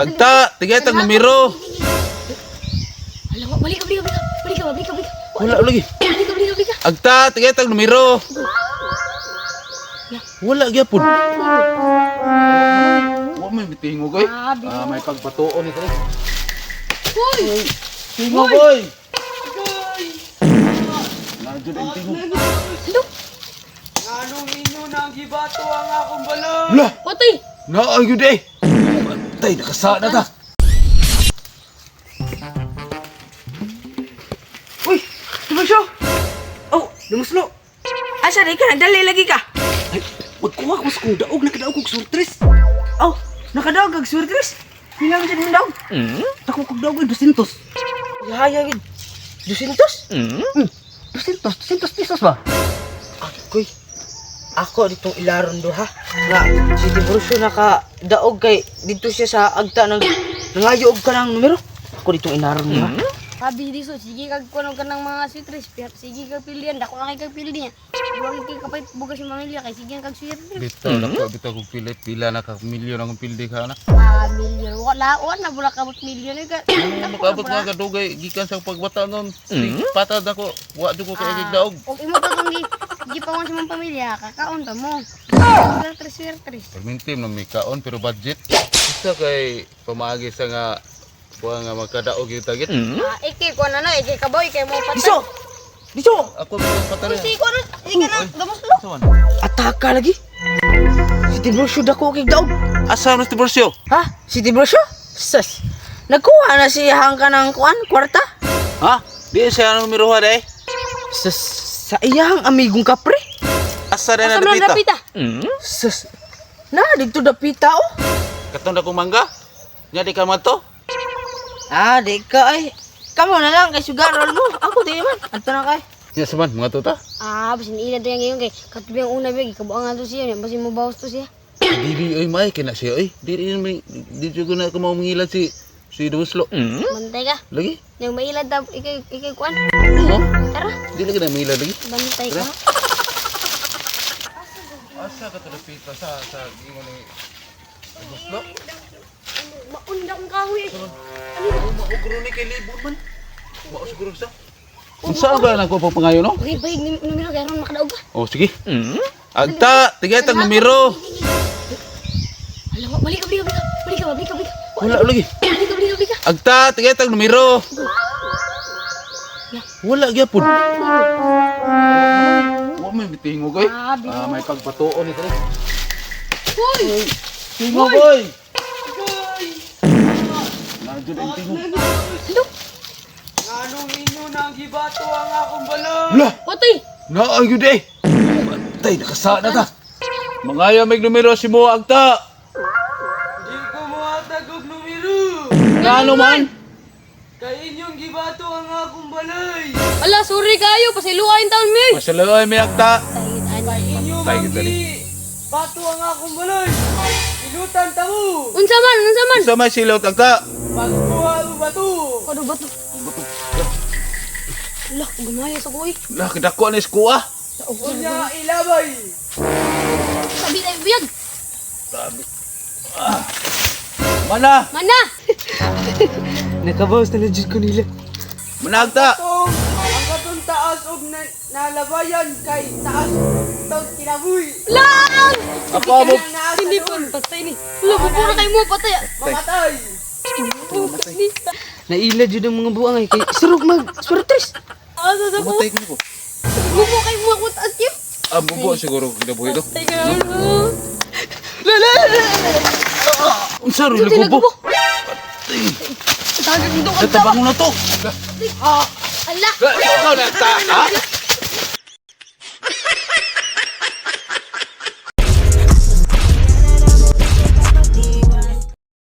Agta, tigay tag numero. Hala, balik ka, balik ka, balik ka, balik ka, balik ka. Wala lagi. Balik ka, balik ka, balik ka. Agta, tigay tag numero. Wala gyapon. Wa may mitingog oy. Ah, may pagpatuon ni kay. Hoy! Tingog oy. Nandiyan ang tingog. Hello? Nganong inyo nang gibato ang akong balay? Wala, Patay! naa gyud eh. Patay, nakasa na ta. Uy, Tiburcio! Oh, lumuslo. Asa di ka? Nagdali lagi ka. Ay, magkuha ko sa kong daog. Nakadaog kong surtres. Oh, nakadaog kag surtres. Pila man siya daog? Dako kog daog ay 200. Yaya gid. 200? 200, 200 pesos ba? Akoy. Ako ditong ilaron do ha. Nga si Tiburcio naka daog kay dito siya sa agta nag nangayo og kanang numero. Ako ditong ilaron do ha. Sabi dito, sige kag kuno ka ng mga sweet sige kag pilihan, dako na kay kag pili niya. Buwag kay kapay bugas yung pamilya kay sige kag sweet. Bitaw na ko, bitaw kong pili, pila na ka milyon ang pildi ka na. Ah, milyon. Wala, wala na bula kabot milyon eh ka. Makaabot nga kadugay gikan sa pagbata nun. Patad ako, wa jud ko kay ah. daog. Og imo pa kung gi gipangon sa mong pamilya, kakaon ta mo. Sweet sweet. Permintim na may kaon pero budget. Isa kay pamaagi sa nga kuha nga magkadaog yung tagit. Ah, iki ko na na, iki ka boy kay mo patay. Diso! Diso! Ako bitong patare. Sige ko na, sige na, gamos lo. Asa man? Ataka lagi. Si Tiburcio dako kay daog. Asa man si Tiburcio? Ha? Si Tiburcio? Sus. Nagkuha na si hangka ng kuan, kwarta. Ha? Di siya ang numero ha day. Sus, sa iyang amigong kapre. Asa na Asa man dapita? dapita? Sus. Na dito dapita oh. Katong na kong mangga? Nya di ka man to? Ah, di ka ay. Kamo na lang kay sugarol mo. Ako di man. Anto na kay. Nya sa man mga tuta. Ah, basin ila to yang ngayon kay katubi ang una bigi kabuang nga to siya, basin mo bawas to siya. Dili oy may kina siya oy. Dili may di jud ko na ko mangilad si si Duslo. Bantay ka. Lagi? Yang mailad ta ikay ikay kuan. Oo. Tara, Dili ka na mangilad lagi. bantay ka. Asa ka to dapita sa sa ingon ni Duslo? Maunda kong kahoy. eh. Maugro ni kay libon man. Mao siguro sa. Unsa ba na ko pangayo no? Okay, bayig ni numero kay aron makadaog ka. Oh, sige. Agta, tigay tag numero. Hala, balik ka, balik ka, balik ka, balik ka, balik ka. Wala lagi. Balik ka, balik ka, balik ka. Agta, tigay tag numero. Wala gyapon. Wa may mitingog oy. Ah, may pagpatuon ni kay. Hoy! Tingog oy. Nandiyan ang tingog. Hello? Nganong inyo nang gibato ang akong balay? Wala, Patay! naa gyud eh. Patay, nakasa na ta. Mangaya may numero si mo agta. Di ko mohatag og numero. Ngano man? Kay inyong gibato ang akong balay. Ala, sorry kayo. Pasiluain taon mi. Masaluoy may agta. Inyo Tay, kita manggi bato ang akong balay. Ilutan ta mo. Unsa man, unsa man? Sa may silot agta. Pagkuha mo bato. Ano ba to? Ala, gumaya sa kuy. Lah kidako ni skuha. Unya ilabay. Sabi tayo biyag. Mana, Mana! Nakabawas na jud ko nila. managta. Tong ang katong taas og na, nalabayan kay taas tong kinabuhi. Lang! Ako mo. Hindi po, patay ni. Ala, bubura kayo mo, patay. Mamatay. Ni. Naila jud ang mga buang ay kay surog mag swertres. Asa sa ko. Matay ko niko. Bubo kayo mo ako taas yun. Ah, bubo siguro kinabuhi to. Patay ka. La la. Unsa ro Hindi nagubo? nagubo. Tagag nito Sa tabang na to. Ala! Ikaw na ta. Ha?